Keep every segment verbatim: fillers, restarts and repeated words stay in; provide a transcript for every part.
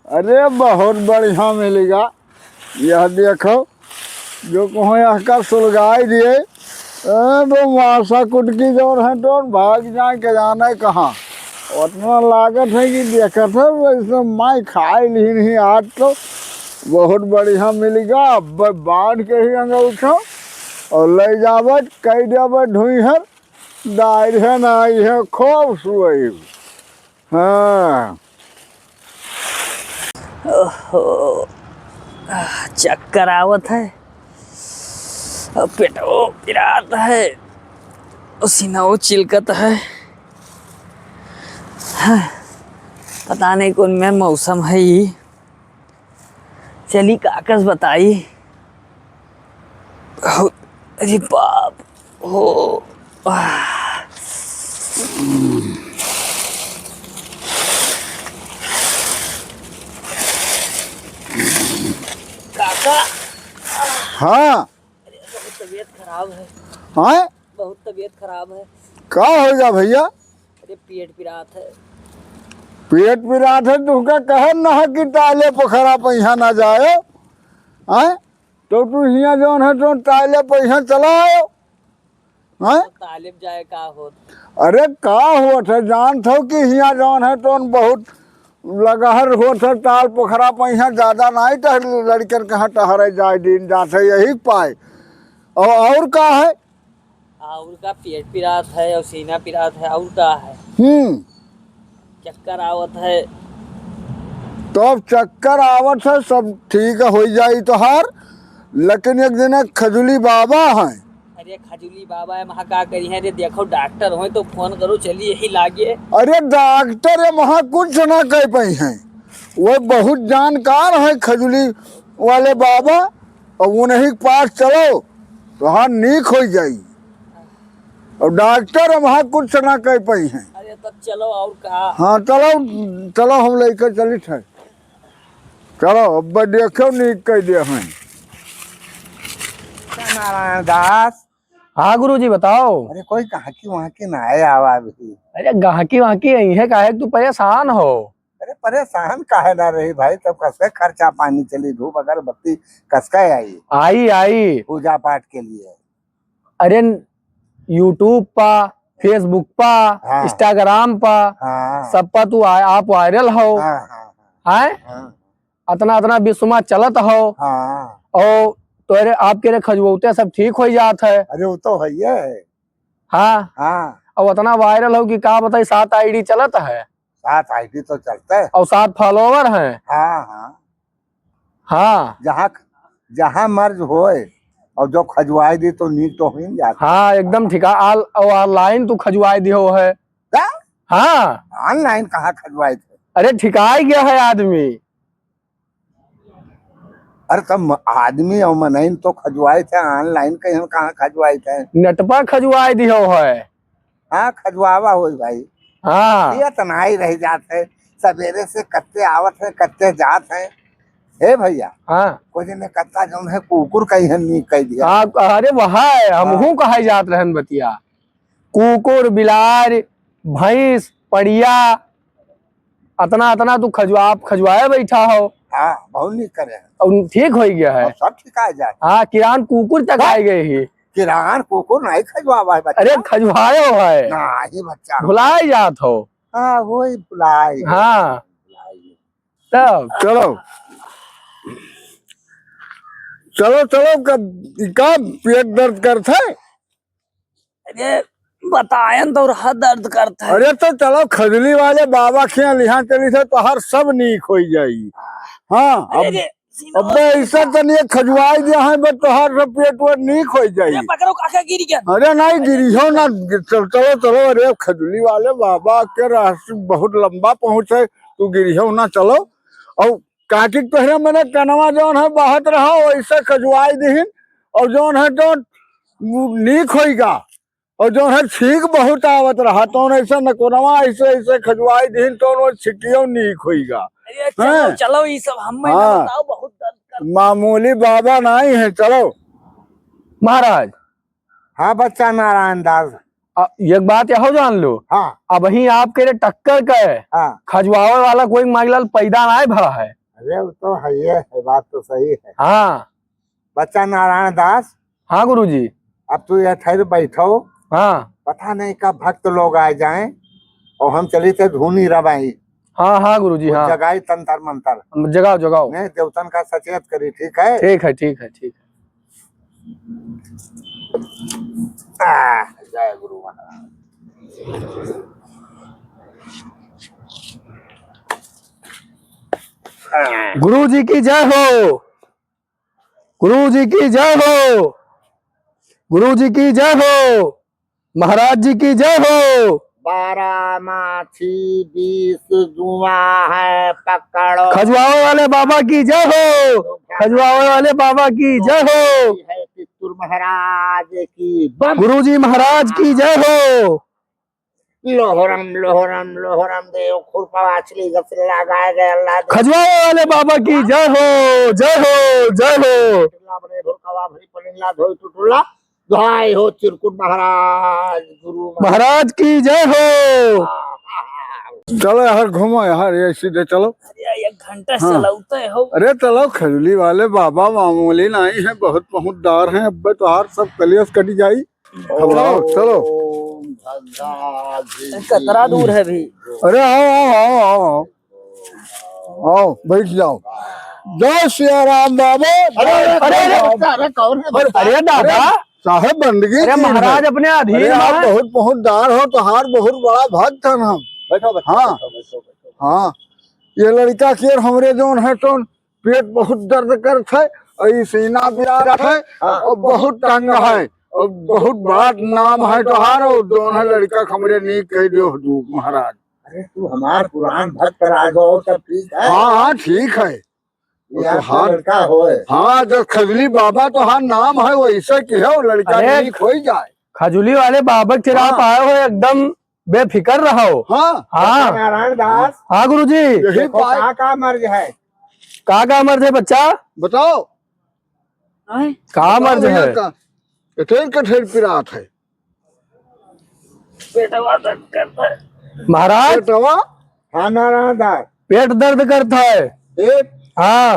अरे, बहुत बढ़िया मिलिगा। यह देखो, जो कहूँ यह का सुलगाई दिए, ए, वो मासा कुटकी जौन है, तो भाग जाए के जाने कहाँ। उतना लागत है कि देखत है, वैसे माई खाए ली नहीं आज तो। बहुत बढ़िया मिलिगा। अब बांध के ही अंगूठा और ले जावत, कह देवत ढूंढर, दाई है ना, ये खूब सुई। हाँ। ओहो, आह, चक्कर आवत है, और पेटवो पिरात है, और सीनावो चिलकत है। हाँ, पता नहीं कौन में मौसम है ई। चली काकस बताई। हो, अरे बाप हो। आह। काका। हाँ। अरे, बहुत तबीयत खराब है। हाँ? बहुत तबीयत खराब है। का हो गया भैया? अरे, पेट पिरात है। पेट पिरात है, तुमका कहे ना है कि ताले पोखरा पे यहाँ ना जाए, हैं? तो तू हियाँ जौन है, तो ताले पे यहाँ चला आओ, हैं? तो ताले पे जाए का होत? अरे, का होत है, जानत हो कि हियाँ जौन है, तो बहुत लगहर होत है, ताल पोखरा पे यहाँ ज्यादा नहीं टहर, लड़कन कहाँ टहरे जाए, दिन जात है, यही पाए। और, और का है? और का, पेट पिरात है और सीना पिरात है, और का है? हम्म। चक्कर आवत है। तो अब चक्कर आवत है, सब ठीक हो जाई तोहार, लेकिन एक जने खजुली बाबा हैं। अरे खजुली बाबा है, वहाँ का करी है रे? देखो डॉक्टर होए तो फोन करो, चलिए यही लागे। अरे डॉक्टर है, वहाँ कुछ ना कह पाई हैं, वो बहुत जानकार है खजुली वाले बाबा, और उन्हीं के पास चलो, तोहार नीक हो जाई। और डॉक्टर हम हाँ कुछ ना कह पाई हैं। अरे तब चलो और का? हाँ चलो, चलो हम लेकर चलित है। चलो अब देखो नीक कह दिया हैं। नारायण दास। हाँ गुरुजी बताओ। अरे कोई गाहकी वाहकी ना आए आवा अभी। अरे गाहकी वाहकी आई है, काहे तू परेशान हो? अरे परेशान काहे ना रही भाई, तब कसके खर्चा पानी चली, धूप अगरबत्ती कसके आई? आई, आई। पूजा पाठ के लिए। अरे YouTube पा, Facebook पा, हाँ। Instagram पा, हाँ। सब पा तू आ-, आप viral हो। हाँ, हाँ, हाँ। हैं? हाँ। अतना, अतना विश्व मा चलत हो। हाँ। और तोरे, आपके रे खजुआते सब ठीक हो जात है। अरे वो तो है ही है। हाँ। हाँ। और अतना viral हो कि का बताई, सात ID चलत है। सात ID तो चलते हैं। और सात follower हैं। हाँ, हाँ। हाँ। जहाँ, जहाँ मर्ज होए और जो खजुआई दी तो नीक तो हो ही जाता। हाँ, एकदम ठिका-, आल-, और online तू खजुआई दिहो है। का? हाँ। Online कहाँ खजुआई थे? अरे ठिकाई गया है आदमी। अरे तब म-, आदमी और मनइन तो खजुआई थे, online कहीं हम कहाँ खजुआई थे? नेटपा खजुआई दिहो है। हाँ, खजुआवा होई भाई। हाँ। ये तो नाई रह जात है, सवेरे से कत्ते आवत है, कत्ते जात है। हे भैया, हाँ। कुछ ने कत्ता जौन है, कुकुर कहीं हम नहीं कह दिया। हाँ, अरे वह है, हम हाँ। हूँ कहा जात रहन बतिया। कुकुर, बिलार, भैंस, पड़िया, अतना, अतना तू खजुआ, आप खजुआए बैठा हो। हाँ, बहुत नीक करे हैं। और ठीक हो गया है। अब सब ठीक आ जाए। हाँ, किरान कुकुर तक हाँ। आ गए ही। किरान कुकुर नहीं खजुआवा है बच्चा। अरे, खजुआए हो है। नहीं बच्चा। भुलाए जात हो। हाँ, वही भुलाए गए। हाँ। भुलाए गए। तब। चलो। चलो, चलो, का, का पेट दर्द करत है? अरे, बतायन तो रहा दर्द करत है। अरे, तो चलो, खजुली वाले बाबा के यहाँ लिहा चली थे, तो हर सब नीक हो जाई। हाँ, अरे, अब, अरे, अब ऐसा तनी एक खजुआई दिया है, बस तोहार सब पेट वेट नीक हो जाई। अरे, पकड़ो, काका गिर गया। अरे, नहीं गिरी हो ना, चल-, चलो, चलो, अरे, खजुली वाले बाबा के रहस्य बहुत लंबा पहुँच है, तू गिरी हो ना, चलो। और काकी तोहरे मने कनवा जौन है बहत रहा, वैसे खजुआई दिहिन, और जौन है जौन नीक होइगा, और जौन है छींक बहुत आवत रहा, तौन ऐसे नकोनवा ऐसे, ऐसे खजुआई दिहिन, तौन वो छिटियो नीक होइगा। अरे चलो, हैं? चलो, ई सब हम में ना हाँ। बताओ, बहुत दर्द कर मामूली बाबा नहीं है, चलो। महाराज। हाँ बच्चा नारायण दास। अ, एक बात यहो जान लो। हाँ। अबहीं आपके रे टक्कर के हाँ। खजुआवे वाला कोई मांगलाल पैदा नाहीं भा है। अरे, वो तो है, ये है, बात तो सही है। हाँ। बच्चा नारायण दास। हाँ गुरुजी। अब तू ये ठहर बैठो। हाँ। पता नहीं कब भक्त लोग आ जाएं और हम चली थे धुनी रवाई। हाँ, हाँ गुरुजी, वो हाँ। जगाई तंतर मंतर। हम जगाओ, जगाओ। नहीं, देवतन का सचेत करी, ठीक है? ठीक है, ठीक है, ठीक है। आ, जय गुरु महाराज। गुरु जी की जय हो, गुरु जी की जय हो, गुरु जी की जय हो, महाराज जी की जय हो। बारह माछी बीस जुआ है पकड़ो। खजुआवे वाले बाबा की जय हो, खजुआवे वाले बाबा की जय हो। है चित्तूर महाराज की बम। गुरु जी महाराज की जय हो। लोहरम, लोहरम, लोहरम देव खुरपा वाचली गसला गाय गए अल्लाह दे। खजुआवे वाले बाबा की जय हो, जय हो, जय हो। टुटला बने ढोलकावा भरी पनिला धोई टुटुला। जय हो चिरकुट महाराज, गुरु महाराज। महाराज की जय हो। चलो यार, घूमो यार, ये सीधे चलो। अरे, एक घंटा हाँ। चलौते हो। अरे चलो, खजुली वाले बाबा मामूली नहीं है, बहुत पहुँचदार हैं। अब तो हार सब कलेश कट जाई। चलो, चलो। ओम गंगा जी कतरा दूर है भी? अरे आओ, आओ, आओ, आओ, आओ। आओ, बैठ जाओ। जय सिया राम बाबा। अरे, अरे, अरे, अरे, बच्चा, अरे, कौन है बच्चा? अरे दादा। साहब बंदगी अरे की महाराज है। अपने अधीन अरे आप है। बहुत पहुँचदार हो, तोहार बहुत बड़ा भक्त हन हम। बैठो, बैठो, हाँ। बैठो, बैठो, बैठो। हाँ, ये लड़का के हमरे जौन है तौन पेट बहुत दर्द करत है, और ई सीना पिरात है, हाँ। और बहुत तंग है, और बहुत बड़ा नाम है तोहार, और दोनों लड़का हमरे नीक कह दियो हुजूर महाराज। अरे तू हमार पुरान भक्त रहा हो, तब ठीक है। हाँ, हाँ, ठीक है। ये वो तो आपका हाथ लड़का होए। हाँ, जब खजुली बाबा तोहार नाम है, वैसे कि है, वो लड़का अरे, नीक हो जाए। खजुली वाले बाबा के आप हाँ। आए हो एकदम बेफिकर रहो। हाँ। हाँ। नारायण दास। हाँ गुरुजी। यही देखो, पाए। का, का मर्ज है? का, का मर्ज है बच्चा? बताओ। आय? का बताओ मर्ज भैया, है? का? कठेर, कठेर पिरात है। पेटवा दर्द करता है। महाराज। पेटवा? हाँ, नारायण दास। पेट दर्द करता है। पेट? हाँ।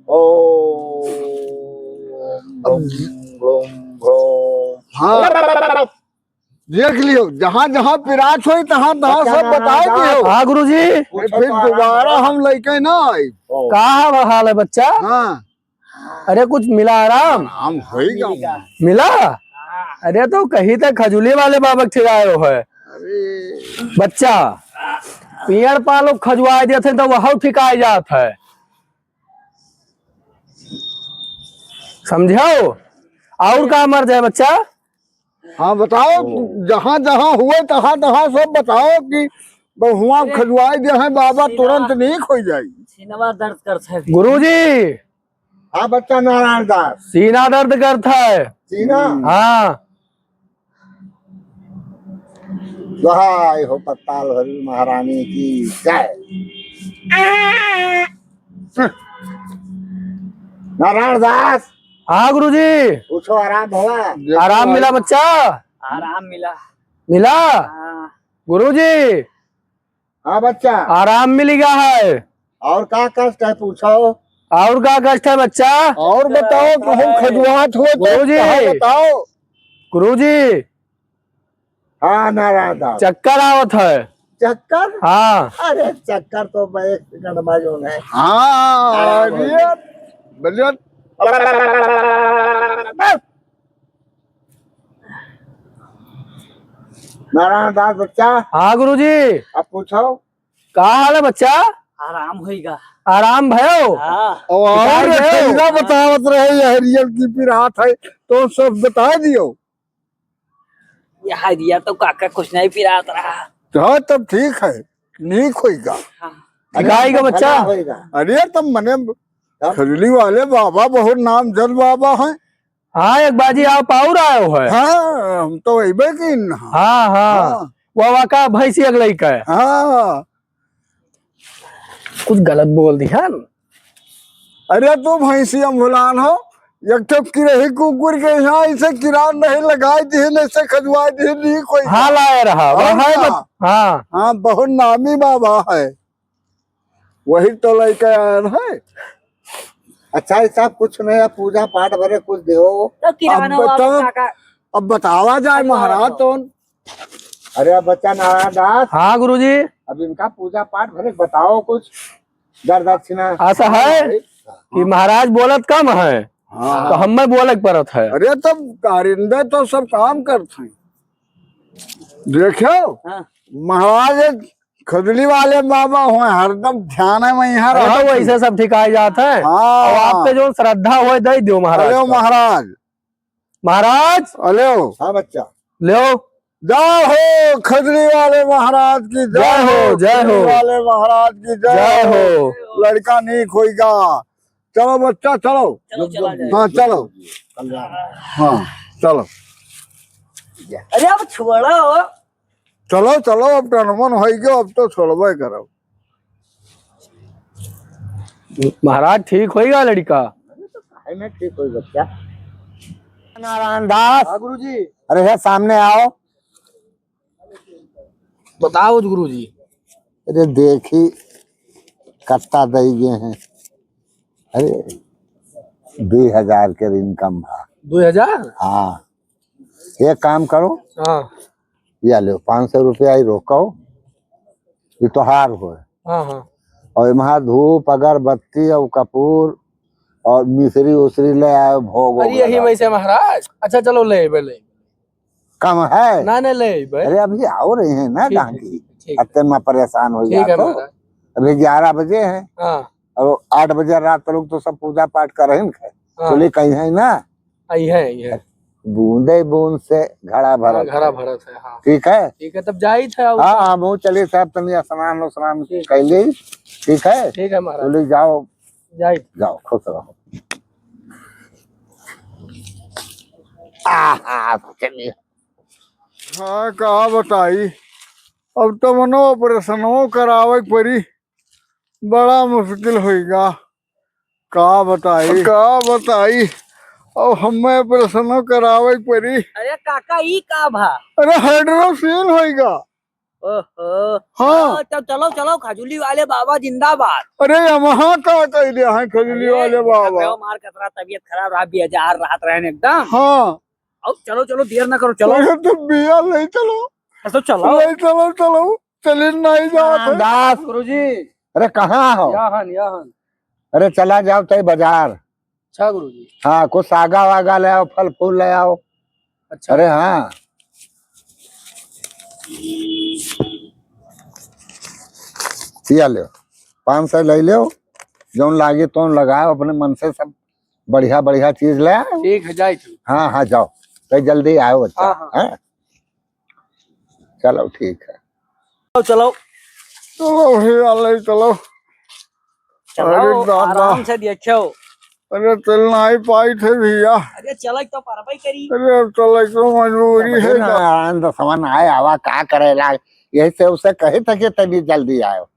ओम ग्लोम ग्लोम ग्लोम। हाँ। देख लियो, जहाँ जहाँ पिरात होई, तहाँ तहाँ सब बताए दियो। हाँ गुरुजी। फिर दोबारा हम लइके ना आई। का हाल है बच्चा? हाँ। अरे कुछ मिला आराम? आराम होई गा। मिला? अरे तो कही त खजुली वाले बाबा ठिकायो है। अरे। बच्चा, पियर पालो खजुआए देते तो वह ठिकाए जात है। समझो? और का मर्ज है बच्चा? हाँ, बताओ, जहाँ जहाँ हुए, तहाँ तहाँ सब बताओ कि बहुआ खजुआई दे हैं, बाबा तुरंत नीक हो जाई। सीनवा दर्द करत है। गुरुजी। हाँ, बच्चा नारायण दास। सीना दर्द करत है। सीना? हाँ। जय हो पत्ताल भरी महारानी की जय। नारायण दास। हाँ गुरुजी। पूछो, आराम भवा? आराम मिला बच्चा? आराम मिला। मिला? हाँ। गुरुजी। हाँ बच्चा। आराम मिल गया है। और का कष्ट है पूछो? और का कष्ट है बच्चा? और बताओ, कहूँ खजुआत हो तो गुरुजी। कहाँ बताओ? गुरुजी। हाँ नारायण दास। चक्कर आवत है। चक्कर? हाँ। अरे चक्कर तो मैं एक सेकंड में जो है। हाँ, आराम हो अरे, गया। बलिया। नारायण दास बच्चा। हाँ गुरुजी। अब पूछो। का हाल है बच्चा? आराम होइगा। आराम भयो? हाँ। और बताओ। बतावत रहे, ये हरियर की पिरात है, तो सब बता दियो। ये हरियर तो काका कुछ नहीं पिरात रहा। हाँ, तब ठीक है, नीक होइगा। हाँ। ठीक आइगा बच्चा। भला होइगा। अरे, तब मने हाँ। खजुली वाले बाबा बहुत नामजद बाबा हैं। हाँ, एक बाजी आप और आयो है। हाँ, हम तो अइबे कीन। हाँ, हाँ। हाँ। वो वाका भैंसी अगलई का है। हाँ। कुछ गलत बोल दिहन। अरे तू भैंसी अम्भुलान हो, एक ठो किरही कुकुर के यहाँ ऐसे किरान नहीं लगाई दिहिन, ऐसे खजुआई दिहिन, नहीं कोई। हाँ, लाए रहा, और वह है क्या? बत-, हाँ। हाँ, बहुत नामी बाबा है। वही तो लेके आया है। अच्छा, ई सब कुछ नहीं है, पूजा पाठ भरे कुछ देओ। तो किराना अब वाला बताओ, काका। अब बतावा जाए अरे महाराज वाह। तो। अरे अब बच्चा नारायण दास। हाँ गुरुजी। अब इनका पूजा पाठ भरे बताओ कुछ, दर दक्षिणा। ऐसा है हाँ। कि महाराज बोलत कम है, हाँ। तो हमें बोले के पड़त है। अरे तब कारिंदे तो सब काम करत हैं। देखो, हाँ। महाराज एक खजुली वाले बाबा हुए, हरदम ध्यान में यहाँ अरे तो रहत हैं। वैसे सब ठिकाए जात है। हाँ। अब आप पे जो श्रद्धा होए, दे दियो महाराज अरे का। महाराज। महाराज। अले हो। हाँ बच्चा। ले हो। जय हो खजुली वाले महाराज की, जय जय हो, हो, जय हो। खजुली वाले महाराज की, जय जय हो। हो। लड़का नीक होइगा। चलो बच्चा, चलो। चलो, चला जाए। हाँ, चलो। कल्याण। हाँ, चलो। अरे अब छोड़ा हो। चलो, चलो, अब टनमन होइ गयो, अब तो छोड़बे करब। महाराज, ठीक होइगा लड़का? अरे तो काहे में ठीक होई बच्चा? नारायण दास। हाँ गुरुजी। अरे है, सामने आओ। बताओ गुरुजी। अरे देखी, कत्ता दई गए हैं। अरे, दुई हजार के इनकम बा। दुई हजार? हाँ। एक काम करो। हाँ। या लो, पाँच सौ रुपया ही रोको। ये तोहार हो। हाँ, हाँ। और वहाँ धूप, अगरबत्ती और कपूर और मिश्री उश्री ले आयो, भोग अरे, वोग यही लगाओ। में से महाराज। अच्छा, चलो, ले, ले। कम है? ना, ना, ले भाई। अरे, अभी आओ रहे हैं ना ठीक है, गांधी। ठीक है। अत्ते में परेशान हो ठीक है, जातो। महाराज। अभी ग्यारह बजे हैं। हाँ। और आठ बजे रात लोग तो सब पूजा पाठ कर रहे हैं। हाँ। चलिए कहीं है ना? आई है, आई है। बूंदे बूंद से घड़ा हाँ, भरत घड़ा है। भरत है, हाँ। ठीक है? ठीक है, तब जाई थे, और हाँ, हाँ, हम चलिए साहब, तनी स्नान उस्नान ठीक। कर ली। ठीक है? ठीक है, महाराज। चलिए जाओ। जाई। जाओ, खुश रहो। आहा, चलिए। हाँ, का बताई, अब तो मनो ऑपरेशनो करावे के पड़ी, बड़ा मुश्किल होइगा। का बताई, का बताई, अब हमें ऑपरेशनो करावे के पड़ी। अरे काका, ई का भा? अरे हाइड्रोसील होइगा। ओहो। हाँ। हाँ, तब चलो, चलो, खजुली वाले बाबा जिंदाबाद। अरे, हम हाँ का कह दिया है खजुली अरे, वाले बाबा। देखा, हमार कतरा तबीयत खराब रहा, बेजार रहत रहन एकदम। हाँ। अब चलो, चलो, देर ना करो, चलो। अरे, तो बिया ले चलो। अरे, तो चलो। ले चलो, चलो। चलिन नहीं जात हाँ, है। दास। गुरुजी। अरे, कहाँ हो? याहन, याहन। अरे, चला जाओ तई बाजार। अच्छा गुरुजी। हाँ, कुछ सागा वागा ले आओ, फल फूल ले आओ। अच्छा। अरे हाँ। या लो, पाँच सौ ले लो, जौन लागे तौन लगाओ, अपने मन से सब बढ़िया बढ़िया चीज ले आओ। ठीक है, जाई तू। हाँ, हाँ, जाओ, तो जल्दी आओ बच्चा। हाँ, हाँ। हैं? चलो, ठीक है। चलो, चलो। चलो भैया, ले चलो। चलो, अरे दादा। आराम से देखो। अरे, चल नाई पाई थे भैया। अरे, चलो, तो परबई करी। अरे, अब चलो, तो मजबूरी अरे है। नारायण दसवन आए, आवा का करे लाग, यही से उसे कहे थे कि तनी जल्दी आयो।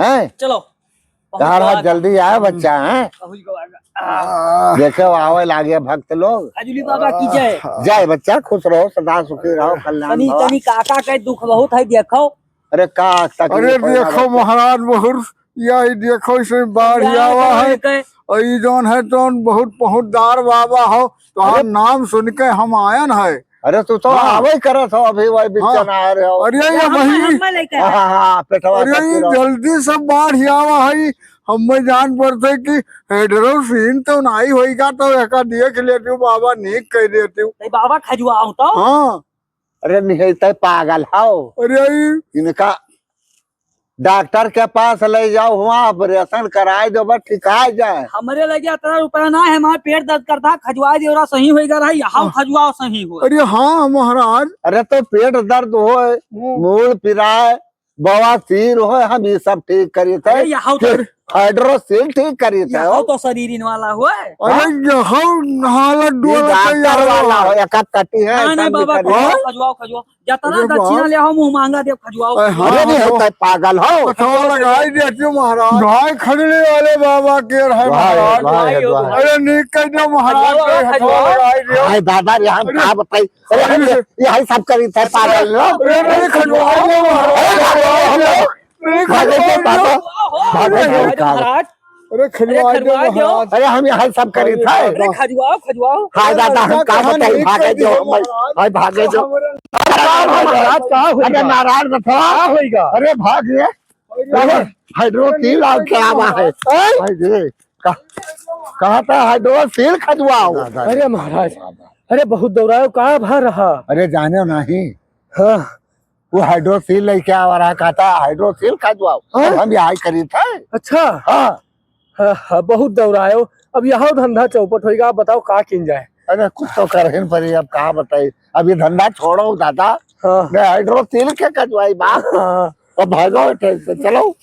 हैं? चलो। बहुत यार, हाँ, गवा जल्दी आया बच्चा, हैं? बहुत गवा। आह। देखो, आवे लागे भक्त लोग। खजुली बाबा की जय। जय बच्चा, खुश रहो, सदा सुखी रहो, कल्याण तनी, भवा। तनी काका के दुख बहुत है, देखो। अरे का तकलीफ अरे है देखो बाबा? महाराज, बहुत यही देखो, इसमें बाढ़ आवा है। और ई जौन है तौन बहुत पहुँचदार बाबा हो, तो अरे हम नाम सुन के हम आयन है। अरे, तू तो हाँ। आवे ही करत हो, अभी वही बिच्चन हाँ। आ रहे हो। अरे, ये हम, वही। हम लेके हाँ, आए। हाँ, हाँ, पेटवा अरे, तक ये पूरा। जल्दी से बाढ़ आवा है, हमें जान पड़ते कि हाइड्रोसीन तो नहीं होइगा, तो एका देख लेती हूँ, बाबा नीक कह देती हूँ। नहीं, बाबा खजुआओ तो। हाँ। अरे, नहीं, तय पागल हो। अरे, ई इनका डॉक्टर के पास ले जाओ, हुआ ऑपरेशन कराए दो, बस ठिकाए जाए। हमरे लगे अतना रुपया ना है, हमार पेट दर्द करता, खजुआ दे रहा, सही होइगा रहा, यहाँ हाँ। खजुआ सही हो। अरे हाँ महाराज। अरे तो पेट दर्द होए, हम्म। मूड़ पिराए, बवासीर होए, हम ये सब ठीक करी थे। अरे यहाँ तो के-, हाइड्रोसील ठीक करी थे। यहो तो शरीर इन वाला होए। अरे, यहो हालत ये डोला डॉक्टर वाला हो, एक हाथ कटी है, नहीं, नहीं, बाबा, खजुआओ, खजुआओ, खजुआओ। जतना अरे दक्षिणा बाप। ले हो, मुँह मांगा देव, खजुआओ। अरे, हाँ, अरे, नहीं हाँ। होता है, पागल हो। पथवा लगाई देती महाराज। गाय खड़ने वाले बाबा के रहे महाराज। अरे, नहीं कह दो महाराज, खजुआओ, खजुआओ। लगाई दे। हाय दादा रे, हम अरे। का बताई? अरे, अरे। यही सब करी थे, पागल लोग। अरे, अरे, खजुआओ, खजुआओ। अरे, भागे दो, भागो। भागे दो, भागो। महाराज, अरे, खजुआओ, अरे, खजुआओ। महाराज। अरे, हम यही सब करी थे। अरे, खजुआओ, खजुआओ। हाय दादा, हम का बताई, भागे दो, हम, हाय, भागे दो। महाराज, का होइगा? अरे, नारायण बता। का होइगा? अरे, भाग रे। अरे, हाइड्रोसील आओ, क्या हुआ है? हैं? हाय रे, का-, कहा था हाइड्रोसील खजुआओ। अरे महाराज, अरे बहुत दौड़ायो, का भा रहा? अरे जाने नहीं। हाँ। वो हाइड्रोसील लेके आवा रहा, कहता हाइड्रोसील खजुआओ। हाँ? हम यही करी थे। अच्छा। हाँ। हाँ, हाँ, बहुत दौड़ायो। अब यहो धंधा चौपट होइगा, आप बताओ का किन जाए? अरे कुछ तो करहिन पड़ी, अब का बताई, अब ये धंधा छोड़ो दादा। हाँ। मैं हाइड्रोसील के खजुआई बा। हाँ। अब भागो time से, चलो।